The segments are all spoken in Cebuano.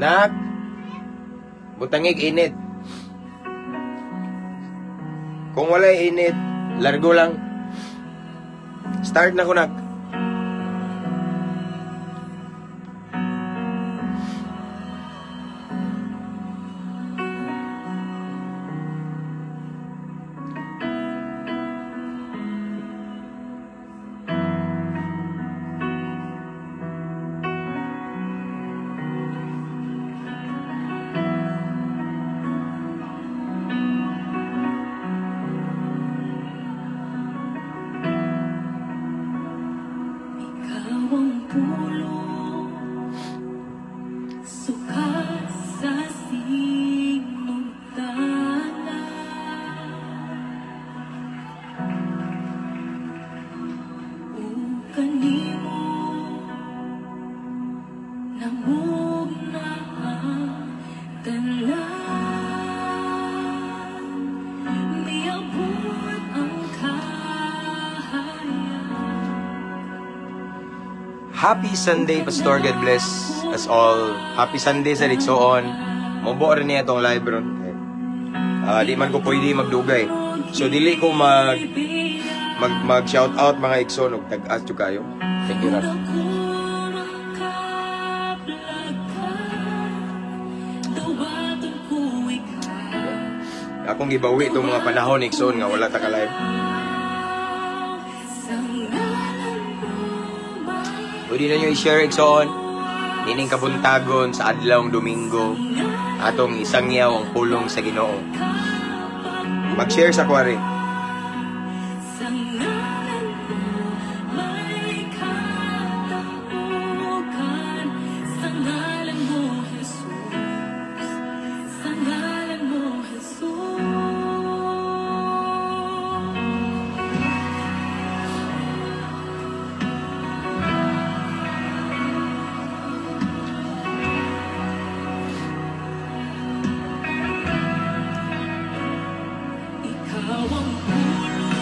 Nak! Butangig init. Kung walay init, largo lang. Start na ko, nak. Ikaw ang pulong, sukat sa sinugdanan. Ug kanimo namugna ang tanan. Miabot ang kaharian. Happy Sunday, Pastor. God bless us all. Happy Sunday sa Ligsoon. Mubo rin niya itong live ron. Di man ko pwede magdugay. So, dili ko mag mag mag shout out mga igsoon og tag-as jud kayo. Thank you, Raf. Akong gibawi itong mga panahon igsoon nga wala ta ka live. Pwede na nyo i-share igsoon. Nining kabuntagon sa adlawng Domingo. Atong isangyaw ang pulong sa Ginoo. Mag-share sa kwari. Sa ngalan mo may katauhan. Sa ngalan mo, Jesus. Sa ngalan mo, Jesus. Ikaw ang pulong,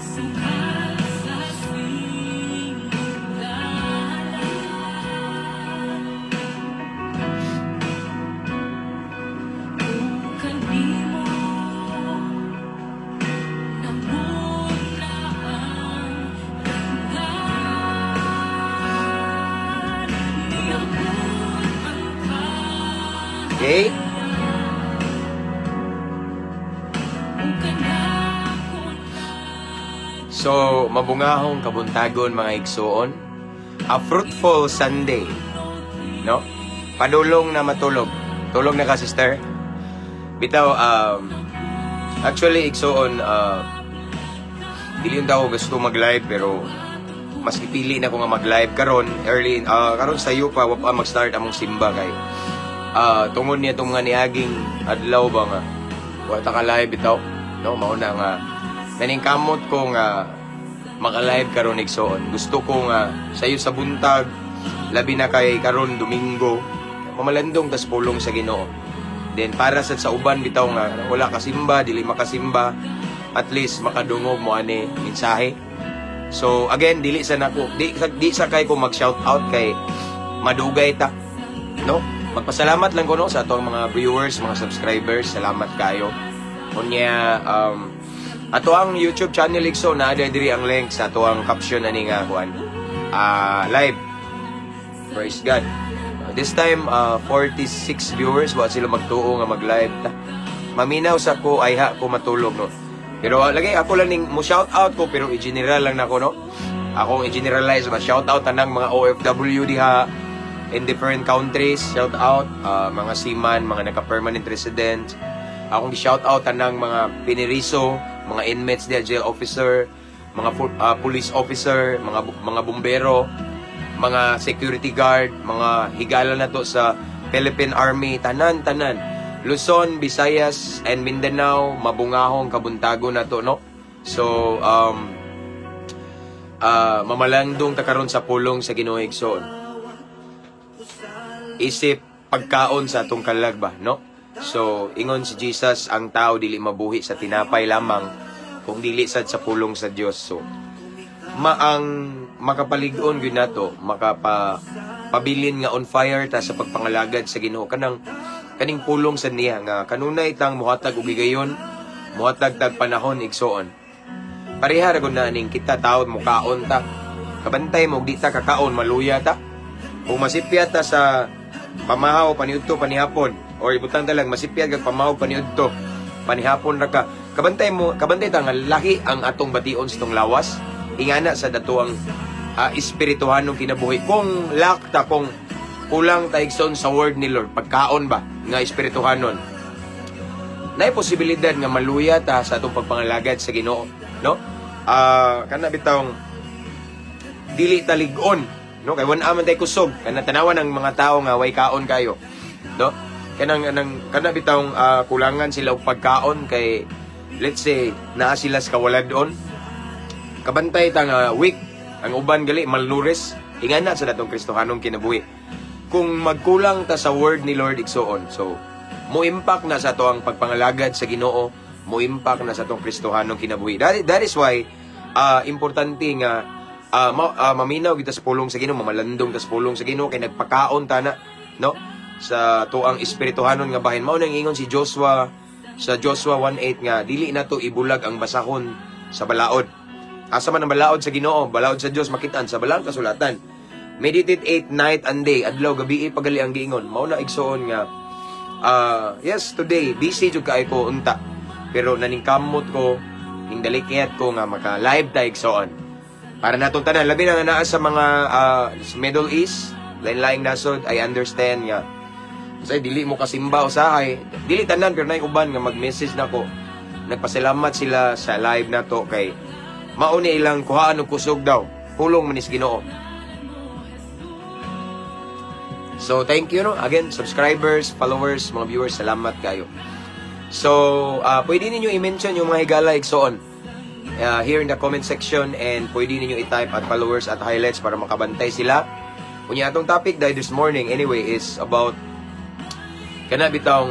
sukat sa sinugdanan. Ug kanimo namugna ang tanan. Miabot ang Okay? Ug kanako. So, mabungahong kabuntagon mga igsoon. A fruitful Sunday. No? Padulong na matulog. Tulog na ka, sister? Bitaw, actually, igsoon, dili yun daw gusto mag-live, pero mas ipili na ko nga mag-live karon early, karon sayo pa, wa pa mag-start among simba kay tungod niya itong nga niaging adlaw ba nga wa ta ka live bitaw, no? Mao na nga naningkamot ko nga maka-live karon igsoon. Gusto ko nga sayo sa buntag, labi na kay karon Domingo, mamalandong tas pulong sa Ginoo. Then para sa uban bitaw nga wala kasimba, dili makasimba, at least makadungog mo ani mensahe. So again, dili sa nako, di sa kay ko mag-shout out kay madugay ta, no? Magpasalamat lang ko no sa atong mga viewers, mga subscribers, salamat kayo. Unya ato ang YouTube channel igso na diri ang link sa ato ang caption ani nga kuan. Live. Praise God. This time 46 viewers wa sila magtuo nga mag-live ta. Maminaw sa ko ay ha ko matulog no. Pero lagi ako lang ning mo shout out ko pero i-general lang nako no. Akong i-generalize ba shout out tanang mga OFW diha in different countries, shout out mga seaman, mga naka-permanent resident. Akong i-shout out tanang mga piniriso, mga inmates diha, jail officer, mga police officer, mga bumbero, mga security guard, mga higala na to sa Philippine Army, tanan-tanan. Luzon, Visayas, and Mindanao, mabungahong kabuntago na to, no? So, mamalandong ta karon sa pulong sa Ginoo igsoon. Isip pagkaon sa atong kalag ba, no? So, ingon si Jesus, ang tao dili mabuhi sa tinapay lamang kung dili sad sa pulong sa Dios. So, maang makapalig-on gyud nato, makapa Pabilin nga on fire ta sa pagpangalagad sa Ginoo, kanang kaning pulong sa niya nga kanunay tang muhatag og higayon, muhatag tag panahon, igsoon. Pareha ra gud na ning kita tao, mukaon ta. Kabantay mo, di ta kakaon, maluya ta. Kung masipyat ta sa pamahaw paniudto panihapon, or ibutang ta lang masipyat kag pamahaw paniudto panihapon ra ka, kabantay mo, kabantay ta nga lahi ang atong bation sa tong lawas. Ingana sa datoang espirituhanong kinabuhi, kung lack ta, kung kulang ta, igsoon, sa word ni Lord, pagkaon ba nga espirituhanon, naay posibilidad nga maluya ta sa atong pagpangalagad sa Ginoo, no? Kana bitawng dili talig-on, no, kay wala man tay kusog. Kana tanawan ng mga tao nga way kaon kayo, no? Kanang anang kana bitawng kulangan sila og pagkaon kay, let's say, naa sila sa kawaladon, kabantay ta nga weak ang uban, gali malnourished. Ingana sa datong Kristohanong kinabuhi, kung magkulang ta sa word ni Lord, igsoon, so mo impact na sa ato ang pagpangalagad sa Ginoo, mo impact na sa atong Kristohanong kinabuhi. That is why importante nga maminaw kita sa pulong sa Ginoo, mamalandong ta sa pulong sa Ginoo kay nagpakaon ta na, no, sa tuang espirituhanon nga bahin. Mao nang ingon si Joshua sa Joshua 1:8 nga dili nato ibulag ang basahon sa balaod. Asa man ang balaod sa Ginoo, balaod sa Dios, makitaan sa balaang kasulatan. Meditate it night and day, adlaw gabi pagali ang giingon. Mao na, igsoon, nga yes, today busy jud kaayo ko unta. Pero naningkamot ko, ningdalikiyat ko nga maka live ta, igsoon. Para natong tanan, labi na nga naa sa mga sa Middle East, lain-laing nasod, I understand nga kasi dili mo kasimba usahay. Dili tanan, pero nay uban nga mag-message nako. Nagpasalamat sila sa live nato kay mao ni ilang kuhaan og kusog daw. Pulong man is Ginoo. So thank you, no. Again, subscribers, followers, mga viewers, salamat kayo. So, pwede ninyo i-mention yung mga higala, igsoon, here in the comment section and pwede ninyo i-type at followers at highlights para makabantay sila. Unya, atong topic dahil this morning anyway is about kana bitawng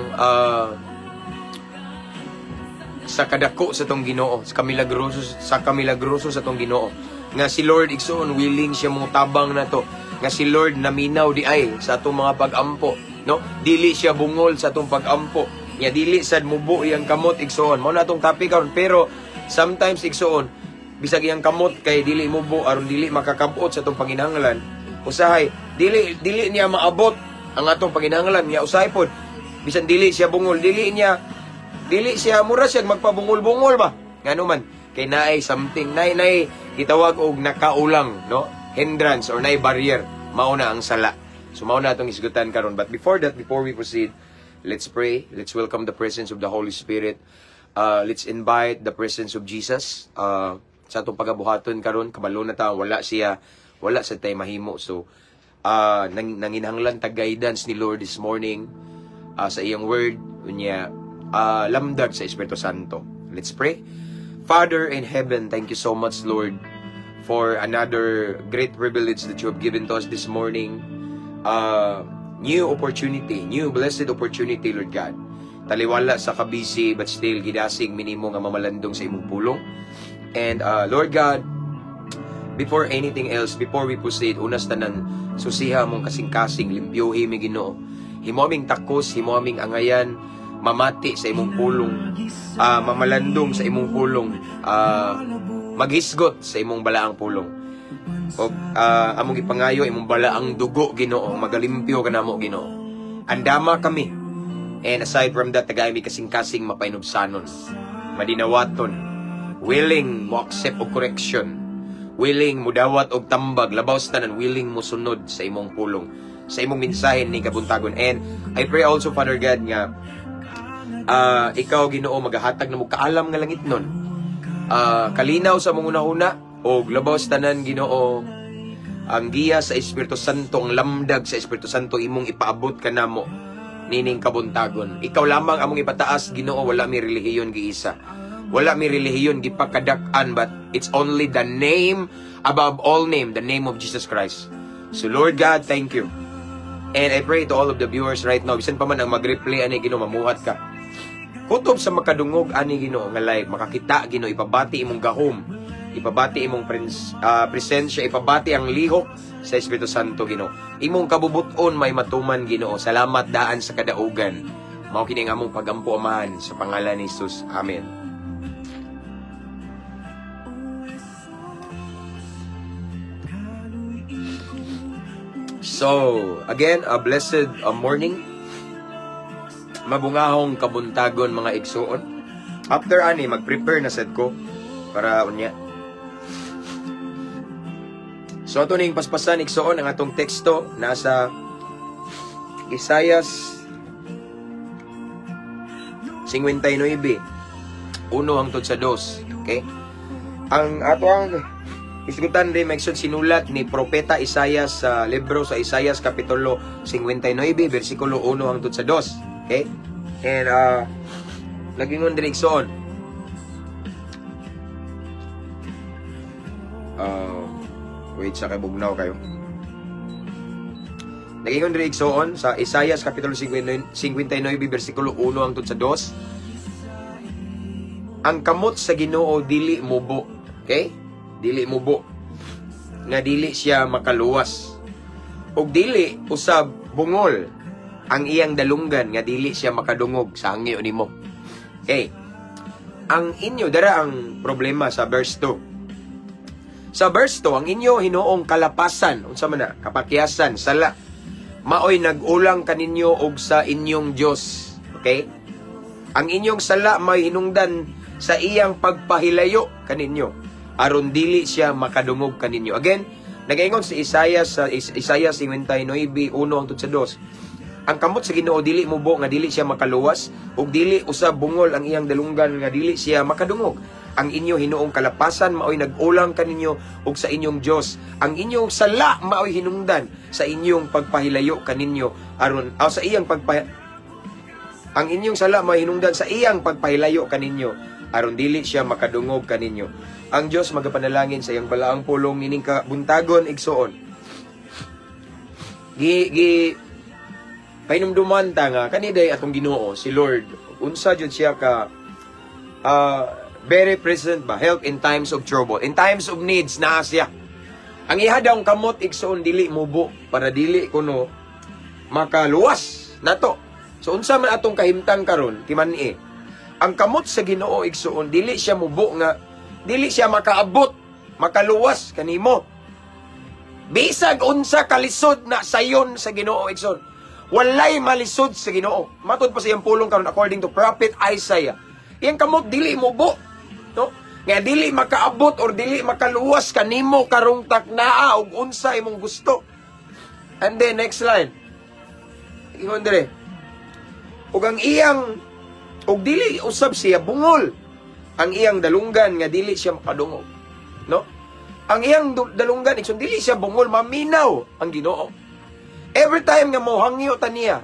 sa kadako sa tong Ginoo, sa kamilagroso sa tong Ginoo. Nga si Lord, igsoon, willing siya mo tabang nato. Nga si Lord naminaw di ay sa atong mga pag-ampo, no? Dili siya bungol sa atong pag-ampo. Nya dili sad mubo iyang kamot, igsoon. Mao na atong topic karon, pero sometimes, igsoon, bisag iyang kamot kay dili mubo aron dili makakabot sa atong panginahanglan. Usahay dili dili niya maabot ang atong panginahanglan. Nya usahay pod, bisan dili siya bungol, dili siya mura siya magpabungol-bungol ba, ngano man kay naay something, naay gitawag og nakaulang, no, hindrance or naay barrier. Mao na ang sala. So mao na atong isgutan karon. But before that, before we proceed, let's pray. Let's welcome the presence of the Holy Spirit. Let's invite the presence of Jesus sa atong pagabuhaton karon. Kabalo na ta, wala siya, wala sa tay mahimo. So nanginahanglan ta guidance ni Lord this morning sa iyang word, unya lamdag sa Espiritu Santo. Let's pray. Father in heaven, thank you so much, Lord, for another great privilege that you have given to us this morning. New opportunity, new blessed opportunity, Lord God. Taliwala sa kabisi, but still gidasig mi nimo nga mamalandong sa imong pulong. And Lord God, before anything else, before we proceed, unas tanan, susiha among kasing-kasing, limpyuhi mi, Ginoo. Himo aming takos, himo aming angayan, mamati sa imong pulong, mamalandong sa imong pulong, maghisgot sa imong balaang pulong. O among ipangayo imong balaang dugo, Ginoo, magalimpyo kanamo, Ginoo. Andama kami. And aside from that, tagay mi kasing-kasing mapainubsanon, madinawaton, willing mo accept og correction, willing mo dawat og tambag, labaw sa tanan, willing mo sunod sa imong pulong, sa imong mensahe ni kabuntagon. And I pray also, Father God, nga ikaw, Ginoo, magahatag na mo kaalam nga langit nun. Kalinaw sa mong hunahuna og labaw sa tanan, Ginoo, ang giya sa Espiritu Santo, ang lamdag sa Espiritu Santo imong ipaabot kanamo nining kabuntagon. Ikaw lamang among ipataas, Ginoo, wala mi relihiyon giisa. Wala mi relihiyon gipakadak-an, but it's only the name above all name, the name of Jesus Christ. So Lord God, thank you. And I pray to all of the viewers right now, bisan pa man ang mag-replay ani, Ginoo, mamuhat ka. Kutob sa makadungog ani, Ginoo, nga live, makakita, Ginoo, ipabati imong gahom, ipabati imong presensya, ipabati ang lihok sa Sa Espiritu Santo, Ginoo. Imong kabubuton may matuman, Ginoo. Salamat daan sa kadaugan. Mao kini ang among pagampo, Amahan, sa pangalan ni Jesus. Amen. So, again, a blessed morning. Mabungahong kabuntagon, mga igsuon. After ani, mag-prepare na sad ko para unya. So ato ning paspasan, igsuon, ang atong teksto nasa Isayas 59, 1 hangtod sa 2. Okay? Ang ato ang isgutan rin, mga igsoon, sinulat ni Propeta Isayas sa libro sa Isayas Kapitulo 59 versikulo 1 hangtod sa 2. Okay? And nagingon din, igsoon. Wait sa kay bugnaw kayo. Nagingon diri, igsoon, sa Isayas Kapitulo 59, 59 versikulo 1 hangtod sa 2. Ang kamot sa Ginoo dili mubo. Okay? Dili mubo. Nga dili siya makaluwas. Ug dili usab bungol ang iyang dalunggan nga dili siya makadungog sa hangyo nimo. Okay. Ang inyo, dara ang problema sa verse 2. Sa verse 2, ang inyo hinuong kalapasan, unsa man na, kapakyasan, sala, maoy nag-ulang kaninyo og sa inyong Dios. Okay? Ang inyong sala may hinungdan sa iyang pagpahilayo kaninyo aron dili siya makadungog kaninyo. Again, nagaingon si Isaiah sa Isaiah 59:1 hangtod sa 2. Ang kamot sa Ginoo dili mubo nga dili siya makaluwas ug dili usab bungol ang iyang dalunggan nga dili siya makadungog. Ang inyo hinuong kalapasan maoy nag-ulang kaninyo ug sa inyong Dios. Ang inyong sala maoy hinungdan sa inyong pagpahilayo kaninyo aron sa iyang pagpa Ang inyong sala maoy hinungdan sa iyang pagpahilayo kaninyo aron dili siya makadungog kaninyo. Ang Dios magapanalangin sa iyang balaang pulong ining kabuntagon, igsoon. Gi gi pahinumduman ta nga kaniday atong Ginoo si Lord, unsa jud siya ka very present ba, help in times of trouble, in times of needs, naa siya. Ang iha daw kamot, igsoon, dili mubo para dili kuno makaluwas nato. So unsa man atong kahimtang karon, timan-i ang kamot sa Ginoo, igsoon, dili siya mubo nga dili siya makaabot, makaluwas kanimo. Bisag unsa kalisod na sayon sa Ginoo, igsoon, walay malisod sa Ginoo. Matod pa sa iyang pulong karon according to Prophet Isaiah. Iyang kamot dili mubo, no? Nga dili makaabot or dili makaluwas kanimo karong taknaa og unsa imong gusto. And then next line. Ingon dire. Ug ang iyang ug dili usab siya bungol ang iyang dalunggan nga dili siya makadungog. No? Ang iyang dalunggan, igsoon, dili siya bungol, maminaw ang Ginoo. Every time nga mohangyo ta niya,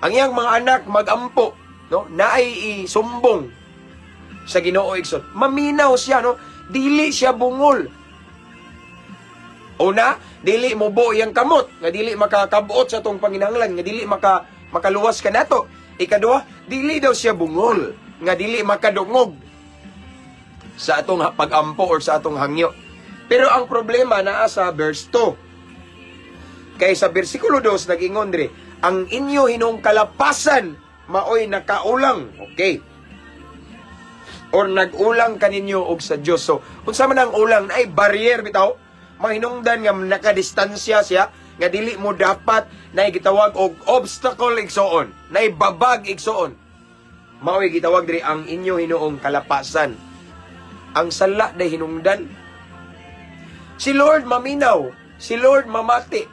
ang iyang mga anak magampo, no? Naay isumbong sa Ginoo, igsoon. Maminaw siya, no? Dili siya bungol. Una, dili mubo iyang kamot, nga dili makakabuot sa atong panginahanglan, nga dili makaluwas kanato. Ikaduha, dili daw siya bungol, nga dili makadungog sa atong pagampo or sa atong hangyo. Pero ang problema naa sa verse 2. Kay sa versikulo 2 nag-ingon diri, ang inyo hinuong kalapasan maoy nakaulang. Okay. Or nag-ulang kaninyo og sa Dios. So, unsa man ang ulang, ay barrier bitaw. Mahinungdan nga nakadistansya siya nga dili mo dapat na gitawag og obstacle, igsoon, na babag, igsoon. Maoy gitawag diri ang inyo hinuong kalapasan. Ang sala day hinungdan. Si Lord maminaw, si Lord mamati,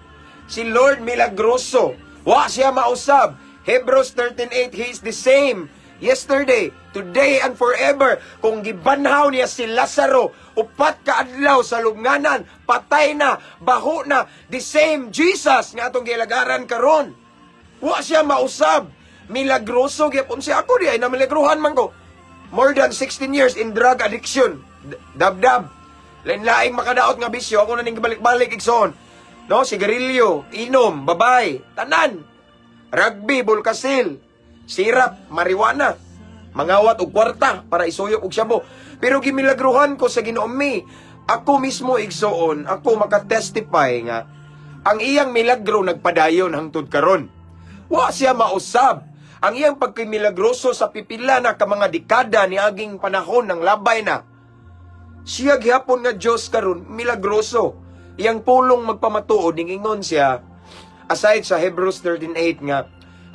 si Lord milagroso. Wa siya mausab. Hebrews 13:8, He is the same yesterday, today, and forever. Kung gibanhaw niya si Lazaro, 4 ka adlaw sa lubnganan, patay na, baho na, the same Jesus nga atong gilagaran karon. Wa siya mausab. Milagroso gyapon siya. Ako di ay namilagruhan man ko. More than 16 years in drug addiction. Dabdab. Lain-laing makadaot nga bisyo, ako na ning balik-balik, igsoon. No, sigarilyo, inom, babay, tanan. Rugby, bulkasil, sirap, marijuana. Mangawat og kwarta para isuyop og shabu. Pero gimilagruhan ko sa Ginoo mi. Ako mismo, igsoon, ako makatestify nga Ang iyang milagro nagpadayon hangtod karon. Wa siya mausab. Ang iyang pagkamilagroso sa pipila na ka mga dekada ni aging panahon ng labay na. Siya gihapon nga Dios karon milagroso. Iyang pulong magpamatuod, ningingon siya aside sa Hebrews 13:8 nga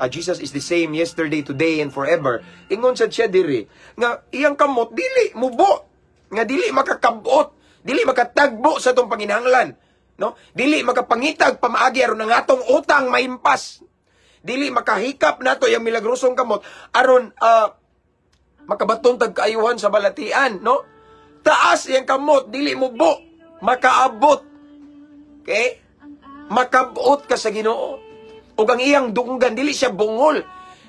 Jesus is the same yesterday, today and forever. Ingon sad siya diri nga iyang kamot dili mubo, nga dili makakabot, dili makatagbo sa atong panginahanglan, no? Dili makapangitag pamaagi aron ang atong utang maimpas. Dili makahikap nato iyang milagrosong kamot aron makabaton tag kaayuhan sa balatian, no? Taas iyang kamot, dili mubo, makaabot. Okay? Makabot ka sa Ginoo. Ug ang iyang dunggan dili siya bungol.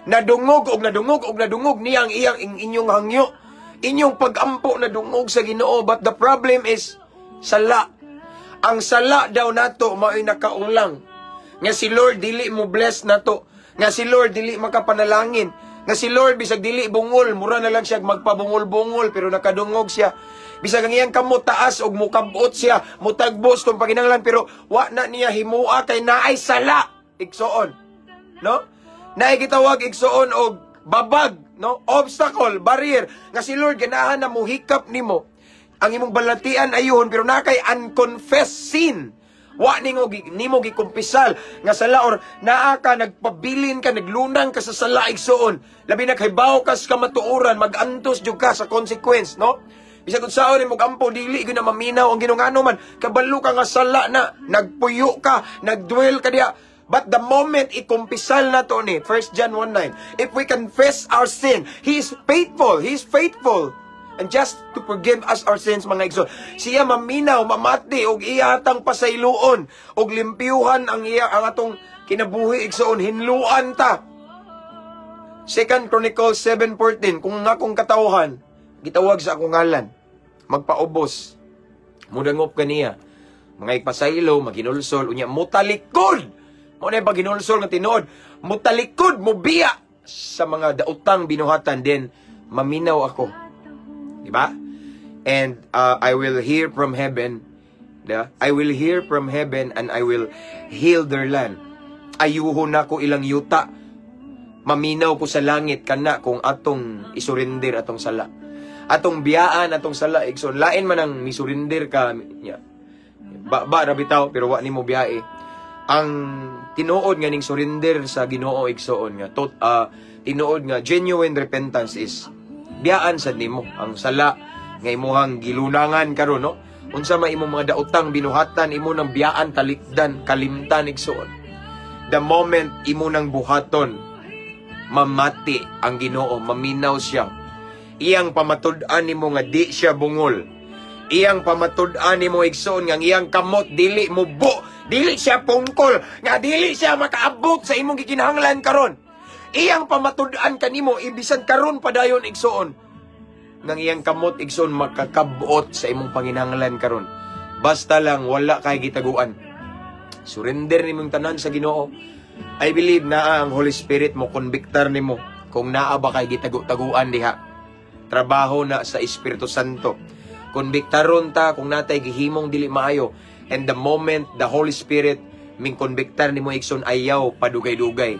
Nadungog og nadungog og nadungog niya ang iyang inyong hangyo. Inyong pagampo nadungog sa Ginoo, but the problem is sala. Ang sala daw nato mao'y nakaulang. Nga si Lord dili mo bless nato. Nga si Lord dili makapanalangin. Nga si Lord bisag dili bungol, mura na lang siya magpabungol-bungol pero nakadungog siya. Bisag ang iyang kamot taas og mukabot siya, mutagbos tong panginahanglan, pero wa na niya himua kay naay sala, igsoon. No? Naay gitawag, igsoon, og babag, no? Obstacle, barrier nga si Lord ganahan na muhikap nimo ang imong balatian ayun, pero naa kay unconfessed sin. Wa nimo gikumpisal nga sala or naa ka nagpabilin ka, naglunang ka sa sala, igsoon. Labi na kay ka sa kamatuoran, magantos jud ka sa consequence, no? Bisag unsaon nimo gampo, dili gyud na maminaw ang Ginoo, ngano man kabalo ka nga sala na, nagpuyo ka, nagdwell ka diha. But the moment ikumpisal na to ni 1 John 1:9, if we confess our sin, He is faithful, He is faithful and just to forgive us our sins, mga igsoon. Siya maminaw, mamati, og iyatang pasayloon, og limpyuhan ang iya ang atong kinabuhi, igsoon, hinluan ta. 2 Chronicles 7:14, "Kung ang akong katawhan, gitawag sa akong ngalan, magpaubos, mudangop kaniya, mga ipasaylo, maginulsol, unya mutalikod." Mao na yung paghinulsol nga tinuod, mutalikod, mubiya sa mga daotang binuhatan din, maminaw ako. Di ba? And I will hear from heaven. Di ba? I will hear from heaven and I will heal their land. Ayuhon nako ilang yuta. Maminaw ko sa langit kana kung atong isurrender atong sala. Atong biyaan atong sala, igsoon. Lain man ang misurrender ka nya. Ba ba ra bitaw pero wa nimo biyae. Ang tinuod nga ning surrender sa Ginoo, igsoon, nga tot tinuod nga genuine repentance is biyaan sad nimo ang sala nga imuhang gilunangan karon, no? Unsa man imong mga daotang binuhatan, imo nang biyaan, talikdan, kalimtan, igsoon. The moment imo nang buhaton, mamati ang Ginoo, maminaw siya. Iyang pamatud-an nimo nga di siya bungol. Iyang pamatud-an nimo, igsoon, nga ang iyang kamot dili mubo, dili siya pungkol, nga dili siya makaabot sa imong gikinahanglan karon. Iyang pamatud-an kanimo ibisan karon padayon, igsoon, nang iyang kamot, igsoon, makakabot sa imong panginahanglan karon. Basta lang wala kay gitaguan. Surrender nimong tanan sa Ginoo. I believe naa ang Holy Spirit mo konbiktar nimo kung naa ba kay gitagu-taguan diha. Trabaho na sa Espiritu Santo. Konbiktaron ta kung natay gihimong dili maayo. And the moment the Holy Spirit ming konbiktar nimo, igsoon, ayaw padugay-dugay.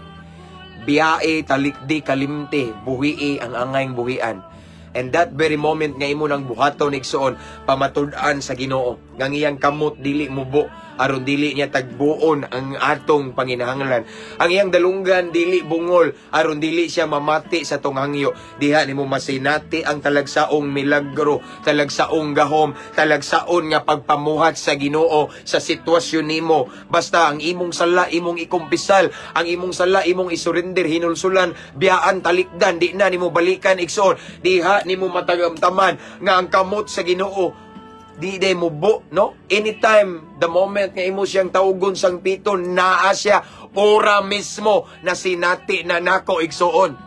Biyae, talikdi, kalimti, buhii ang angayng buhian. And that very moment nga imo nang buhaton, igsoon, pamatud-an sa Ginoo nga ang iyang kamot dili mubo aron dili niya tagbuon ang atong panginahanglan. Ang iyang dalunggan dili bungol aron dili siya mamati sa atong hangyo. Diha nimo masinati ang talagsaong milagro, talagsaong gahom, talagsaon nga pagpamuhat sa Ginoo sa sitwasyon nimo. Basta ang imong sala imong ikumpisal, ang imong sala imong isurrender, hinulsulan, biyaan, talikdan, di na nimo balikan, igsoon. Diha nimo matagamtaman nga ang kamot sa Ginoo di day mubo, no? Anytime, the moment nga imo siyang tawgon sang pito, naa siya ora mismo na sinati na nako, igsoon.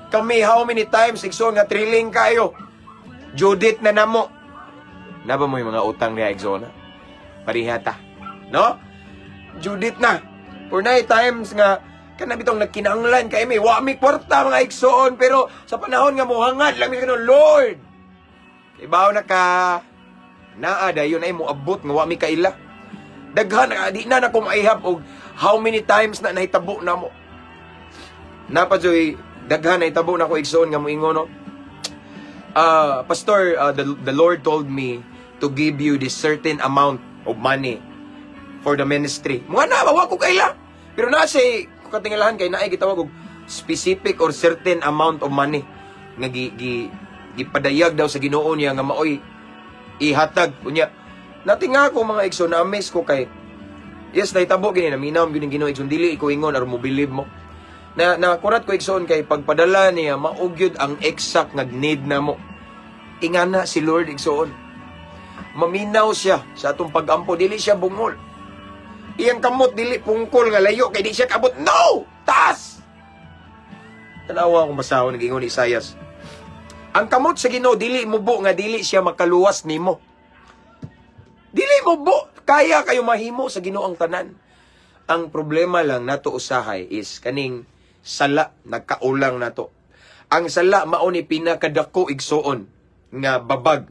Kami, how many times, igsoon, nga thrilling kayo. Judith na namo. Naba mo yung mga utang niya, igsoon, ha? Parihata. No? Judith na. For nine times nga, kana bitong nagkinahanglan kay mi, wa mi kwarta, mga igsoon, pero sa panahon nga muhangad lang mi kano, "Lord, ibaw na ka," naa dayon ay moabot nga wa mi kaila. Daghan di na nako maihap og how many times na nahitabo namo. Naa pa juy daghan nahitabo nako, igsoon, nga moingon, no. "Pastor, the Lord told me to give you this certain amount of money for the ministry." Mga na, wa ko kaila. Pero na say katingalahan kay naay gitawag og specific or certain amount of money nga gi, gi gipadayag daw sa Ginoo niya nga maoy ihatag unya. Natinga ko, mga igsoon, na amaze ko kay yes, nahitabo gini, naminaw gyud ning Ginoo, igsoon. Dili ko ingon aron mo believe mo na nakurat ko, igsoon, kay pagpadala niya mao gyud ang exact nga need namo. Ingana si Lord, igsoon, maminaw siya sa atong pagampo. Dili siya bungol. Iyang kamot dili pungkol nga layo kay di siya kabot, no, taas. Tanawa akong basahon, nag-ingon ni Isaias. Ang kamot sa Ginoo dili mubo nga dili siya makaluwas nimo. Dili mubo, kaya kayo mahimo sa Ginoo ang tanan. Ang problema lang nato usahay is kaning sala nagkaulang nato. Ang sala mao ni pinakadako, igsoon, nga babag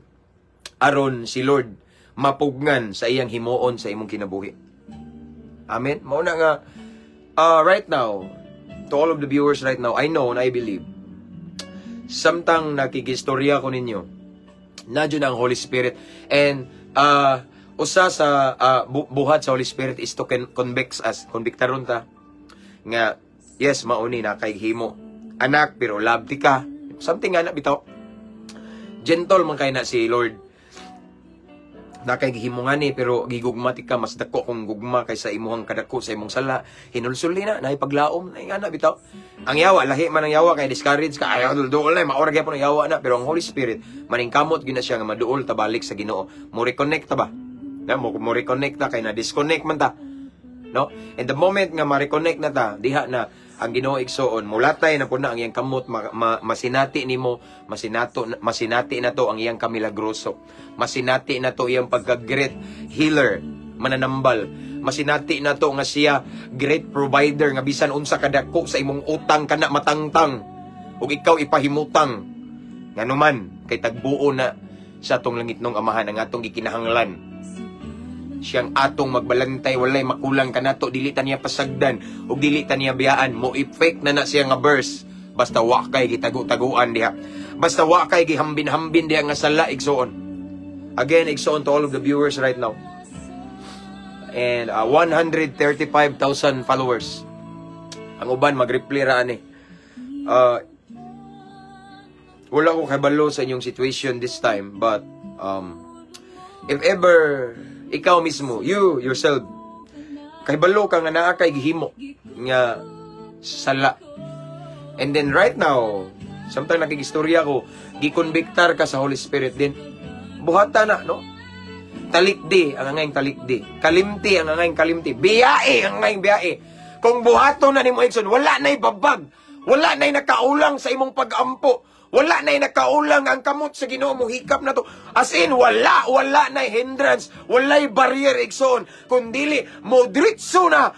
aron si Lord mapugngan sa iyang himuon sa imong kinabuhi. Amen. Mao na nga right now, to all of the viewers right now, I know and I believe, samtang nakigistorya ko ninyo, naa jud ang Holy Spirit and usa sa buhat sa Holy Spirit is to convict us, convictaron ta nga yes, mauni na kay himo anak, pero love ti ka, something nga na bitaw. Gentle man kay na si Lord na kay gihimo nga ni, pero gigugma ti ka, mas dako kung gugma kaysa imuhang kadako sa imong sala. Hinulsuli na naipaglaom na nga na bitaw. Ang yawa, lahi man ang yawa kay discourage ka, ayaw duol na, maora gyapon ang yawa na. Pero ang Holy Spirit maningkamot gyud na siya nga maduol ta balik sa Ginoo. Mo reconnect ta ba na, mo reconnect ta kay na disconnect man ta, no? And the moment nga ma-reconnect na ta, diha na ang Ginoo, igsoon, mulatay na po na ang iyang kamot, masinati nimo, masinato, masinati na to ang iyang kamilagroso. Masinati na to iyang pagka-great healer, mananambal. Masinati na to nga siya great provider nga bisan unsa kadako sa imong utang kana matangtang ug ikaw ipahimutang. Nganuman kay tagbuo na sa atong langitnong Amahan ang atong gikinahanglan. Siyang atong magbalantay, walay makulang kanato, dili ta niya pasagdan ug dili ta niya biyaan. Mo effect na na siya nga verse basta wa kay gitago-taguan diha, basta wa kay gihambin-hambin diha nga sala, igsoon. Again, igsoon, to all of the viewers right now and 135,000 followers, ang uban mag-reply ra ani, wala ko kabalo sa inyong situation this time, but if ever ikaw mismo, you yourself, kahibalo ka nga naa kay gihimo nga sala. And then right now, samtang nakigistorya ko, gikonbiktar ka sa Holy Spirit din. Buhata na, no? Talikdi ang angayng talikdi. Kalimti ang angayng kalimti. Biyae ang angayng biyae. Kung buhaton na nimo, igsoon, wala na'y babag. Wala na'y nakaulang sa imong pag-ampo. Wala na'y nakaulang, ang kamot sa Ginoo mo hikap na to. As in, wala, wala na'y hindrance, wala'y barrier, igsoon. Kung dili, mo diretso na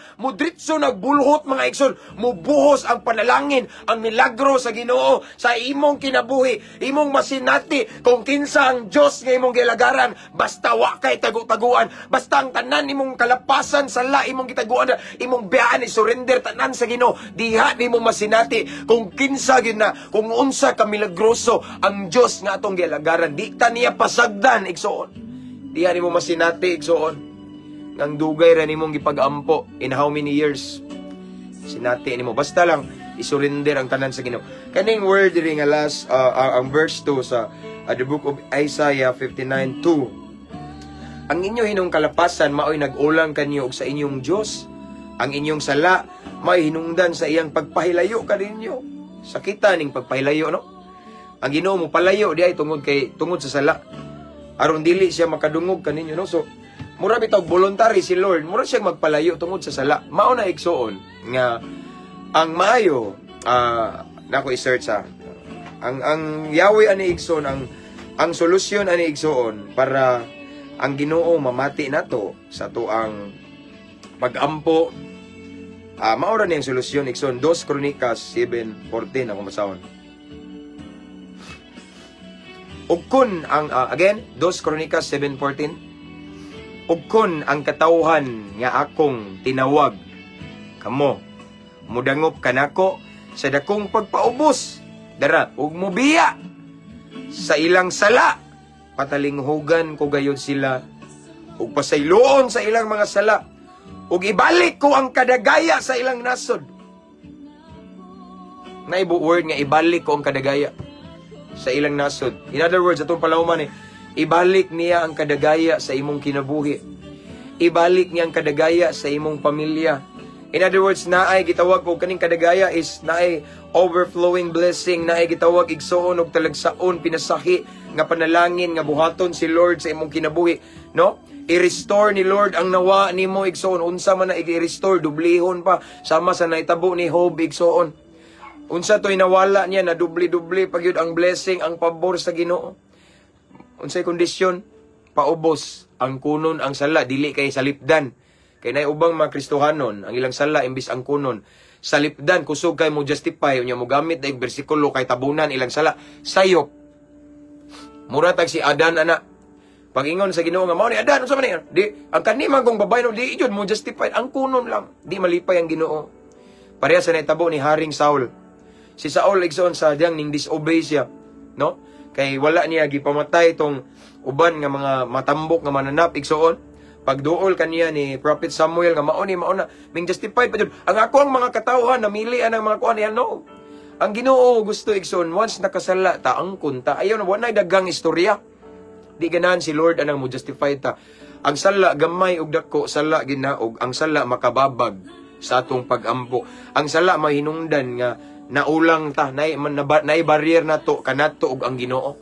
bulhot, mga igsoon, mubuhos ang panalangin, ang milagro sa Ginoo sa imong kinabuhi, imong masinati kung kinsa ang Dios nga imong gilagaran, basta wa kay tagu-taguan, basta ang tanan imong kalapasan sala imong gitaguan, imong biyaan i-surrender tanan sa Ginoo, diha nimo masinati kung kinsa gyud na, kung unsa ka milagroso ang Dios nga atong gilagaran. Di ta niya pasagdan, igsoon. Diha nimo masinati, igsoon. Ngang dugay ra nimong gipag-ampo in how many years. Sinati nimo. Basta lang isurrender ang tanan sa Ginoo. Kaning word diri nga last ang verse 2 sa the book of Isaiah 59:2. Ang inyo hinong kalapasan maoy nag-ulang kanyo og sa inyong Dios. Ang inyong sala maoy hinungdan sa iyang pagpahilayo kaninyo. Sakita ning pagpahilayo, no? Ang Ginoo mo palayo di ay tungod sa sala. Aron dili siya makadungog kaninyo, no? So mura bitaw voluntary si Lord, mura siya magpalayo tungod sa sala. Mao na, igsoon, nga ang maayo nako i-search ha. Ang Yahweh ani, igsoon, ang solusyon ani, igsoon, para ang Ginoo mamati nato sa tuang pag-ampo, mao ra ni ang solusyon, igsoon. 2 Kronikas 7:14 ako masahon. Ug kun ang again, 2 Kronikas 7:14. Ug kon ang katawhan nga akong tinawag kamo mudangop kanako sa dakong pagpaubos dara ug mobiya sa ilang sala, patalinghugan ko gayud sila ug pasayloon sa ilang mga sala ug ibalik ko ang kadagaya sa ilang nasod. Naibu word nga ibalik ko ang kadagaya sa ilang nasod. In other words, atong palawman eh, ibalik niya ang kadagaya sa imong kinabuhi. Ibalik niya ang kadagaya sa imong pamilya. In other words, naay gitawag og kaning kadagaya is naay overflowing blessing, naay gitawag, igsuon, og talagsaon pinasahi nga panalangin nga buhaton si Lord sa imong kinabuhi, no? I-restore ni Lord ang nawa nimo, igsuon. Unsa man na i-restore, dublihon pa, sama sa naitabo ni Job, igsuon. Unsa to'y nawala niya na dubli-dubli pag yun ang blessing, ang pabor sa Ginoo. Unsay kondisyon? Paubos angkunon ang sala, dili kay salipdan. Kay nay ubang mga Kristohanon, ang ilang sala imbis angkunon, salipdan, kusog kay mo justify unya mo gamit dayong bersikulo kay tabunan ilang sala. Sayop. Mura tag si Adan ana. Pag-ingon sa Ginoo nga mao ni Adan, unsa man ni? Di ang kani man kong babae no, di jud mo justify, angkunon lang. Di malipay ang Ginoo. Pareha sa naitabo ni Haring Saul. Si Saul, igsoon, sa diyang ning disobey siya, no? Kay wala niya gipamatay tong uban nga mga matambok nga mananap, igsoon. Pagduol kaniya ni Prophet Samuel nga mao ni mao na, ming justified pa jud. Ang ako ang mga katawhan namili ang mga kuan niya, no. Ang Ginoo gusto, igsoon, once nakasala ta, angkon ta. Ayaw na, wala dagang istorya. Di ganahan si Lord anang mo justify ta. Ang sala gamay og dako, sala ginaog, ang sala makababag sa atong pagampo. Ang sala mahinungdan nga naulang ta, nay man nay barrier nato kanato og ang Ginoo.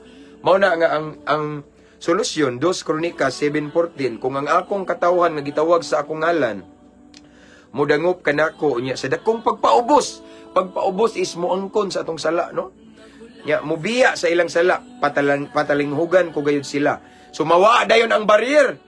Mao na nga ang solusyon, 2 Kronika 7:14, kung ang akong katawhan nga gitawag sa akong ngalan mudangop kanako nya sa dakong pagpaubos. Pagpaubos is moangkon sa atong sala, no? Nya mubiya sa ilang sala, patalinghugan ko gayud sila. So mawa dayon ang barrier.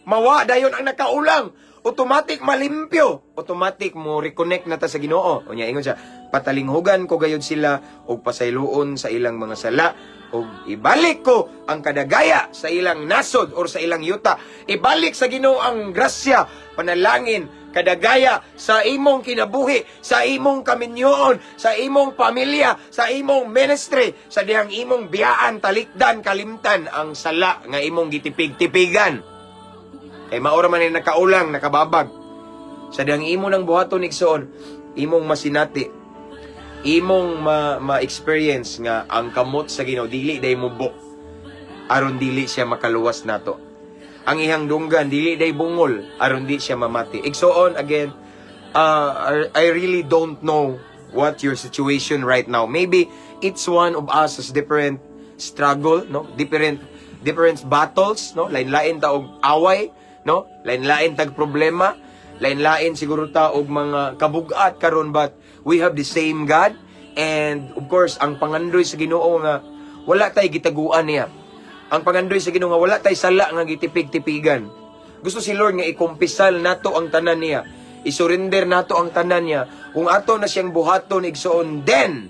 Mawa dayon ang nakaulang. Automatic malimpyo. Automatic mo reconnect na ta sa Ginoo. Unya ingon siya, patalinghugan ko gayud sila og pasayloon sa ilang mga sala og ibalik ko ang kadagaya sa ilang nasod or sa ilang yuta. Ibalik sa Ginoo ang grasya, panalangin, kadagaya sa imong kinabuhi, sa imong kaminyoon, sa imong pamilya, sa imong ministry, sa dihang imong biyaan, talikdan, kalimtan ang sala nga imong gitipig-tipigan. Kay maora man ni nakaulang, nakababag. Sa dihang imo nang buhaton, igsoon, imong masinati, imong ma-experience nga ang kamot sa Ginoo dili day mubo aron dili siya makaluwas nato. Ang iyang dunggan dili day bungol aron di siya mamati. Igsoon, again, I really don't know what your situation right now. Maybe each one of us has different struggle, no? Different different battles, no? Lain-lain ta og away, no? Lain-lain tag problema, lain-lain siguro ta og mga kabugat karon, but we have the same God and of course ang pangandoy sa Ginoo nga wala tay gitaguan niya. Ang pangandoy sa Ginoo nga wala tay sala nga gitipig-tipigan. Gusto si Lord nga ikumpisal nato ang tanan niya. I-surrender nato ang tanan niya. Kung ato na siyang buhaton, igsoon, then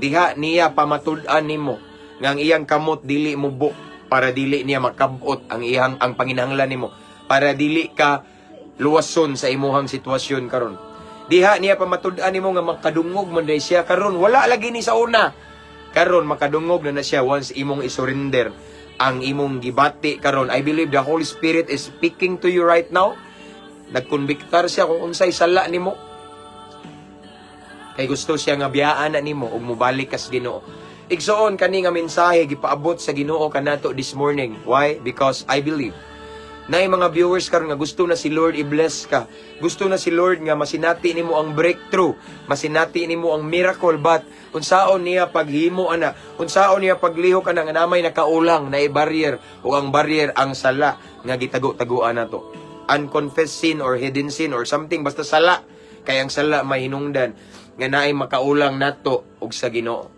diha niya pamatud-an nimo nga ang iyang kamot dili mubo para dili niya makabot ang iyang ang panginahanglan nimo para dili ka luwason sa imuhang sitwasyon karon. Diha niya pamatud-an nimo nga makadungog man day siya karon. Wala lagi ni sa una. Karon makadungog na na siya once imong isurrender ang imong gibati karon. I believe the Holy Spirit is speaking to you right now. Nagkonbiktar siya kung unsay sala nimo. Kay gusto siya nga biyaan na nimo ug mobalik kas Ginoo. Igsoon, kani nga mensahe gipaabot sa Ginoo kanato this morning. Why? Because I believe na mga viewers karon nga gusto na si Lord i-bless ka. Gusto na si Lord nga masinati nimo ang breakthrough, masinati nimo ang miracle, but unsaon niya paghimo ana, unsaon niya paglihok ana nga namay nakaulang na barrier o ang barrier ang sala nga gitago-taguan nato. Unconfessed sin or hidden sin or something, basta sala, kay ang sala may hinungdan nga naay makaulang nato og sa Ginoo.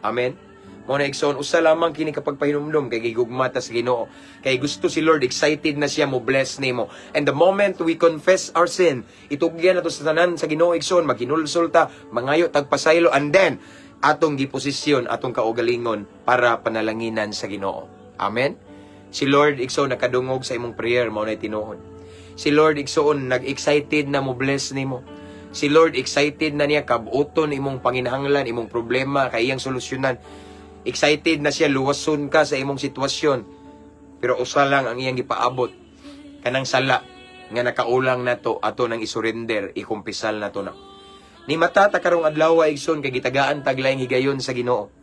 Amen. Mo na, igsoon, usa lamang kini kapag pahinumdum kay gigugma ta sa Ginoo. Kay gusto si Lord, excited na siya mo bless nimo. And the moment we confess our sin, itugyan nato sa tanan sa Ginoo, igsoon, maghinulsol ta, mangayo tag pasaylo, and then atong giposisyon atong kaugalingon para panalanginan sa Ginoo. Amen. Si Lord, igsoon, nakadungog sa imong prayer, mao na tinuod. Si Lord, igsoon, nag-excited na mo bless nimo. Si Lord, excited na niya kabuton imong panginahanglan, imong problema kay iyang solusyonan. Excited na siya luwason ka sa imong sitwasyon. Pero usa lang ang iyang gipaabot, kanang sala nga nakaulang nato, ato nang isurrender, ikumpisal nato na. Ni mata ta karong adlaw, igsoon, kay gitagaan tag laing higayon sa Ginoo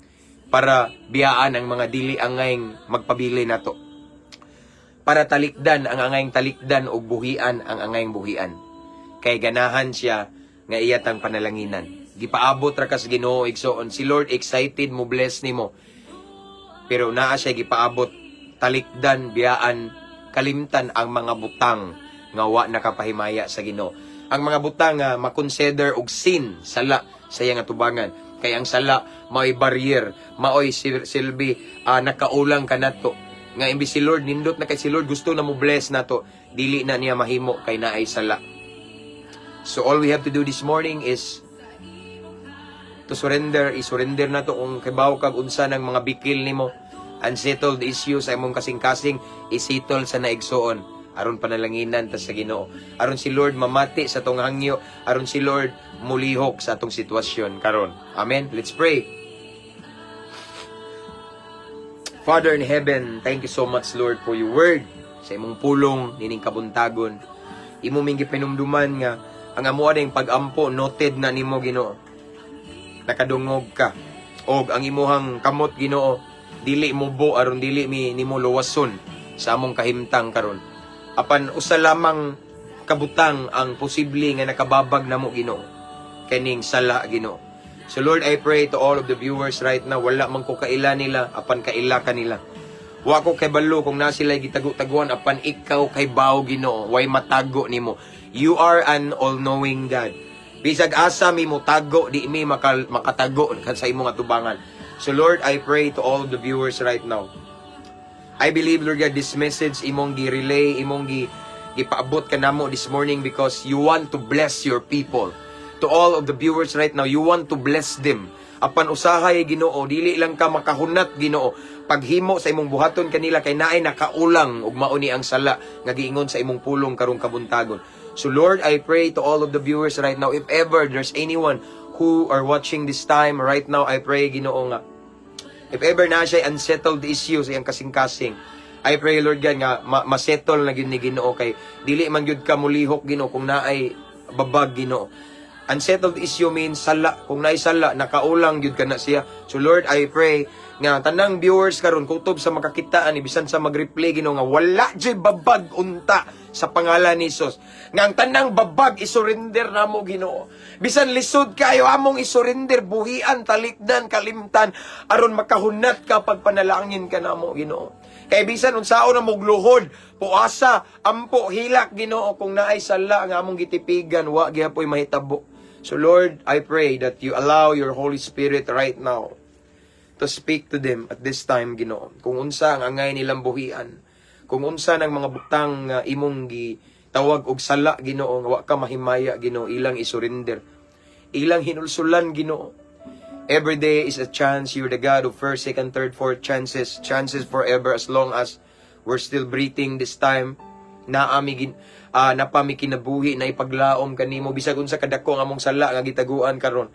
para biyaan ang mga dili angayng magpabili nato. Para talikdan ang angayng talikdan ug buhian ang angayng buhian. Kay ganahan siya nga iya tang panalanginan. Gipaabot ra ka sa Ginoo, igsoon. Si Lord, excited mo bless nimo. Pero naa siya gipaabot: talikdan, biyaan, kalimtan ang mga butang nga wa nakapahimaya sa Ginoo. Ang mga butang nga makonsider og sin, sala sa iyang atubangan. Kay ang sala maoy barrier, maoy silbi nakaulang kanato. Nga imbis si Lord nindot na kay si Lord gusto na mo bless nato, dili na niya mahimo kay naay sala. So all we have to do this morning is to surrender, i-surrender na to kung kibaw kag unsa ng mga bikil nimo, unsettled issues sa imong kasing-kasing, isettle sa na, igsoon, aron panalanginan ta sa Ginoo, aron si Lord mamati sa atong hangyo, aron si Lord mulihok sa atong sitwasyon karon. Amen. Let's pray. Father in heaven, thank you so much, Lord, for your word, sa imong pulong nining kabuntagon. Imo ming gipanumduman nga ang amo ning pag-ampo noted na nimo, Ginoo. Nakadungog ka og ang imuhang kamot, Ginoo, dili mubo aron dili mi nimo luwason sa among kahimtang karon. Apan usa lamang kabutang ang posible nga nakababag namo, Ginoo, kaning sala, Ginoo. So Lord, I pray to all of the viewers right now, wala man ko kaila nila, apan kaila kanila. Wa ko kabalo kung na sila gitago-taguan, apan ikaw kabawo, Ginoo, way matago nimo. You are an all-knowing God. Bisag asa mi motago, di mi makatago sa imong atubangan. So Lord, I pray to all the viewers right now. I believe, Lord God, this message imong gi-relay, imong gipaabot kanamo this morning because you want to bless your people. To all of the viewers right now, you want to bless them. Apan usahay, Ginoo, dili lang ka makahunat, Ginoo. Paghimo sa imong buhaton kanila kay naay nakaulang ug mao ni ang sala nga giingon sa imong pulong karong kabuntagon. So Lord, I pray to all of the viewers right now, if ever there's anyone who are watching this time right now, I pray, Ginoo, nga if ever na siya unsettled issues iyang kasing-kasing, I pray, Lord God, nga masettle na gyud ni Ginoo kay dili man gyud ka mulihok, Ginoo, kung naay babag, Ginoo. Unsettled issue means sala. Kung naay sala, nakaulang gyud ka na siya. So Lord, I pray nga tanang viewers karon, kutob sa makakitaan, bisan sa mag-replay, Ginoo, nga wala jud babag unta sa pangalan ni Jesus. Nga ang tanang babag isurrender namo, Ginoo. Bisan lisod kayo among isurrender, buhian, talikdan, kalimtan aron makahunat ka pagpanalangin ka namo, Ginoo. Kay bisan unsaon na mugluhod, puasa, ampo, hilak, Ginoo, kung naay sala nga among gitipigan, wa gihapoy mahitabo. So Lord, I pray that you allow your Holy Spirit right now to speak to them at this time, Ginoo. Kung unsa ang angay nilang buhian, kung unsa ng mga butang nga imong gitawag og sala, Ginoo, nga wa ka mahimaya, Ginoo, ilang isurrender. Ilang hinulsulan, Ginoo. Every day is a chance. You're the God of first, second, third, fourth chances. Chances forever as long as we're still breathing this time. Naami napami kinabuhi na ipaglaom kanimo bisag unsa kadako ang among sala nga gitaguan karon.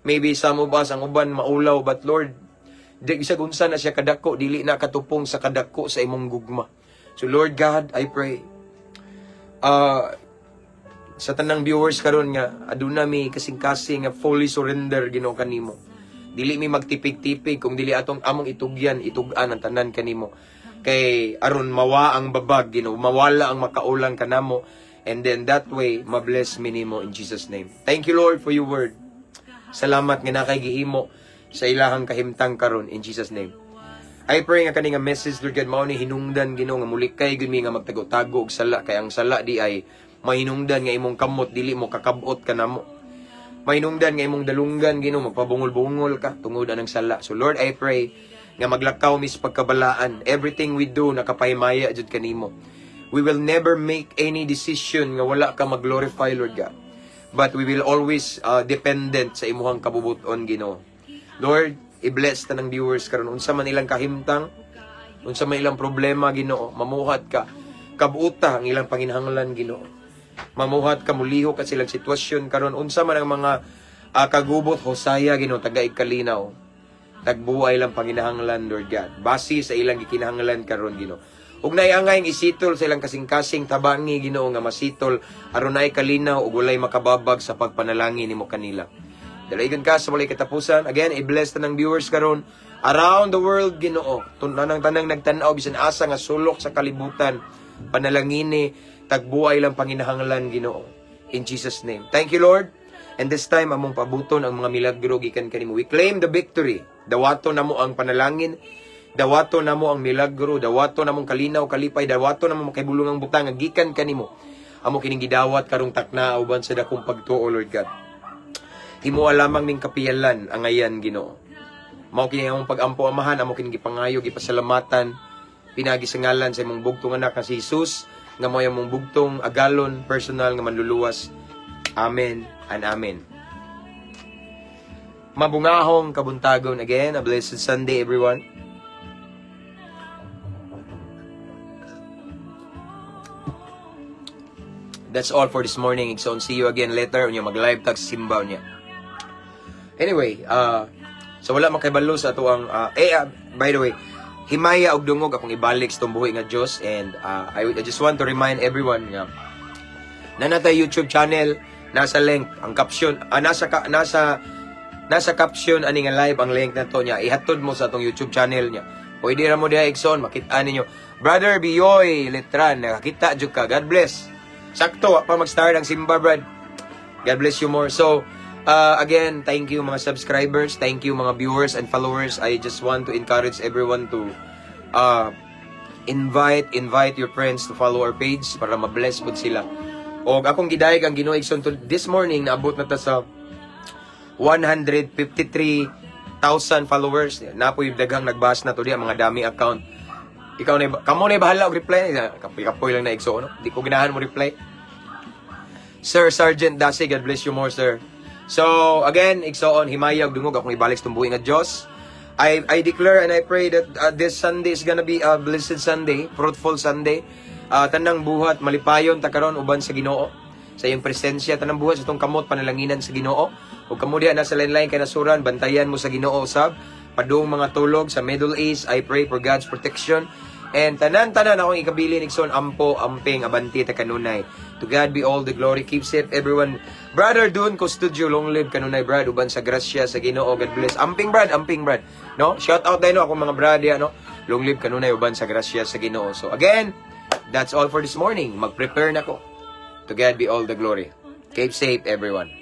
Maybe some of us, ang uban maulaw, but Lord, di bisag unsa na siya kadako, dili na katupong sa kadako sa imong gugma. So Lord God, I pray sa tanang viewers karon nga aduna mi kasing-kasing nga fully surrender, Ginoo, kanimo. Dili mi magtipig-tipig kung dili atong among itugyan, itug-an ang tanan kanimo. Kay aron mawa ang babag, Ginoo, mawala ang makaulang kanamo, and then that way mabless mi nimo in Jesus' name. Thank you, Lord, for your word. Salamat nga nakay gihimo sa ilahang kahimtang karon in Jesus' name. I pray nga kani nga message, Lord God, mao ni hinungdan, Ginoo, nga mulikay gyud mi nga magtago-tago og sala, kay ang sala di ay mahinungdan nga imong kamot dili mo kakabot kanamo. Mahinungdan nga imong dalunggan, Ginoo, magpabungol-bungol ka tungod anang sala. So Lord, I pray nga maglakaw mis pagkabalaan. Everything we do nakapahimaya jud kanimo. We will never make any decision nga wala ka mag-glorify, Lord God. But we will always dependent sa imuhang kabubuton, Ginoo. Lord, i-bless tanang viewers karon unsa man ilang kahimtang. Unsa may ilang problema, Ginoo, mamuhat ka. Kabuta ang ilang panginahanglan, Ginoo. Mamuhat ka, mulihok ka silang sitwasyon karon, unsa man ang mga kagubot, hosaya, Ginoo, tagaig kalinaw. Tagbuay lang panginahanglan, Lord God. Base sa ilang gikinahanglan karon, Ginoo. Ug naay angay isitol sa ilang kasing-kasing, tabangi, Ginoo, nga masitol aron naay kalinaw ug walay makababag sa pagpanalangin nimo kanila. Dalaygon ka sa walay katapusan. Again, i-bless tanang viewers karon around the world, Ginoo. Tanang tanang nagtan-aw bisan asa nga sulok sa kalibutan. Panalangini, tagbuay lang panginahanglan, Ginoo. In Jesus' name. Thank you, Lord. And this time, among pabuton ang mga milagro gikan kanimo. We claim the victory. Dawato namo ang panalangin. Dawato namo ang milagro, dawato namong kalinaw, kalipay, dawato namo makahibulongang butang nga gikan kanimo. Amo kining gidawat karong takna uban sa dakong pagtuo, Lord God. Himoa lamang ning kapiyalan ang ayan, Ginoo. Mao kini among pag-ampo, Amahan, amo kining gipangayo, gipasalamatan pinagi sa ngalan sa imong bugtong anak nga si Jesus, nga mao among bugtong agalon, personal nga manluluwas. Amen and amen. Mabungahong kabuntagon again. A blessed Sunday, everyone. That's all for this morning. So, see you again later. Unya mag-live tag simba unya. Anyway, so wala makibalo sa atuang by the way, himaya og dungog akong ibalik sa tumbuhi nga Dios, and I just want to remind everyone nga naa tay YouTube channel, nasa link ang caption, nasa caption ani nga live ang link nato niya, ihatod mo sa atong YouTube channel niya. Pwede ra mo diha, igsoon, makita ninyo. Brother Biyoy Letran, nakakita jud ka. God bless. Sakto wa pa mag-start ang simba, brad. God bless you more. So, again, thank you mga subscribers, thank you mga viewers and followers. I just want to encourage everyone to invite your friends to follow our page para ma-bless pud sila. Og akong gidayeg ang Ginoo, igsoon, to this morning naabot na ta sa 153,000 followers. Napoy daghang nag-bash na to diya, mga dami account. Ikaw na kamo na bahala og reply. Kapoy-kapoy lang na, igsoon, no? Di ko ganahan mo reply. Sir Sergeant Dasi, God bless you more, sir. So, again, igsoon, himaya og dungog akong ibalik sa tumbuhi nga Dios. I declare and I pray that this Sunday is gonna be a blessed Sunday, fruitful Sunday. Tanang buhat malipayon ta karon uban sa Ginoo. Sa iyong presensya, tanang buhat sa itong kamot panalanginan sa Ginoo. Ug kamo diha nasa lain-lain kanasuran, bantayan mo sa Ginoo usab. Padung mga tulog sa Middle East, I pray for God's protection. And tanan-tanan akong ikabilin, igsoon, ampo, amping, abanti ta kanunay. To God be all the glory. Keep safe, everyone. Brother Dun Custodio, long live kanunay, brad, uban sa grasya sa Ginoo. God bless. Amping, brad, amping, brad. No? Shout out din, no, akong mga brad ya, no. Long live kanunay uban sa grasya sa Ginoo. So again, that's all for this morning. Mag-prepare na ko. To God be all the glory. Keep safe, everyone.